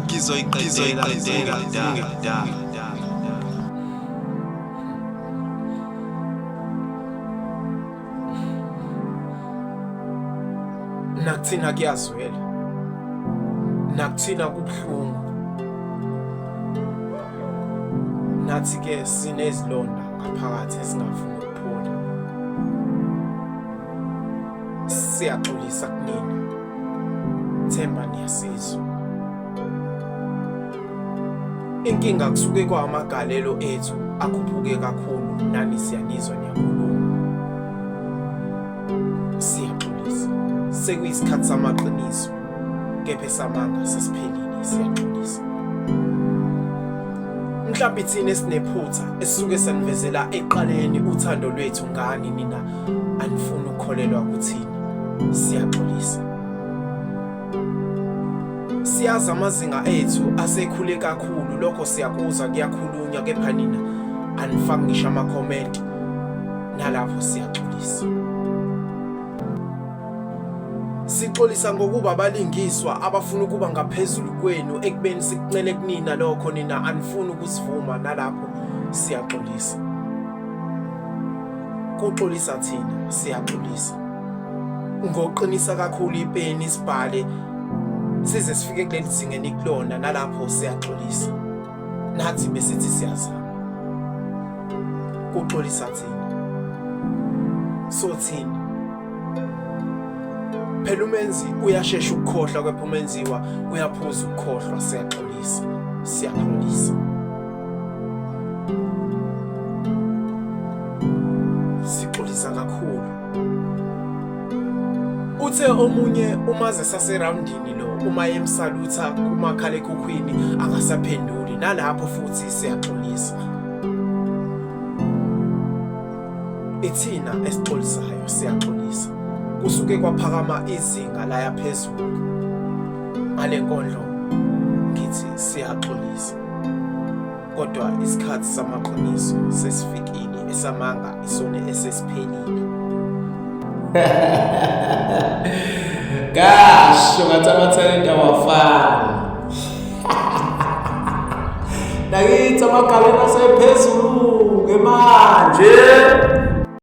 Ngizoyiqedela kungekudala. Nakuthina kuyazwela, nakuthina kubuhlungu, nathi-ke sinezilonda ngaphakathi ezingafuni ukuphola. Siyaxolisa kunina, themba niyasizwa. Inkinga kusuke kwamagalelo ethu akhuphuke kakhulu, nani siyanizwa niyakhuluma. Siyaxolisa, sekuyisikhathi samaqiniso kepha esamanga sesiphelile. Siyaxolisa. Mhlawumbe thina esinephutha esisuke sanivezela ekuqaleni uthando lwethu ngani nina anifuni ukukholelwa kuthina. Siyaxolisa. Siyazi amazinga ethu asekhule kakhulu, lokho siyakuzwa kuyakhulunywa, kepha nina anifaki ngisho amakhomenti, nalapho siyaxolisa. Sixolisa ngokuba abalingiswa abafuna ukuba ngaphezulu kwenu ekubeni sikuncele kunina lokho, nina anifuni ukusivuma, nalapho siyaxolisa. Kuxolisa thina, siyaxolisa. Ngoqinisa kakhulu ipeni sibhale size sifike kuleli zinga enikulona, nalapho siyaxolisa. Nathi besithi siyazama. Kuxolisa thina. Sothini? Phela umenzi uyashesha ukukhohlwa kepha umenziwa uyaphuza ukukhohlwa. Siyaxolisa, siyaxolisa. Sixolisa kakhulu. Uthe omunye umaze saserawundini lo uma emsalutha kumakhalekhukhwini akasaphenduli, nalapho futhi siyaxolisa. Ithina esixolisayo, siyaxolisa. Kusuke kwaphakama izinga laya phezulu. Ngale nkondlo ngithi siyaxolisa, kodwa isikhathi samaqiniso sesifikile, esamanga isone esesiphelile. Kasho ngathi amathalente awafani. Nakithi amagalelo asephezulu-ke manje.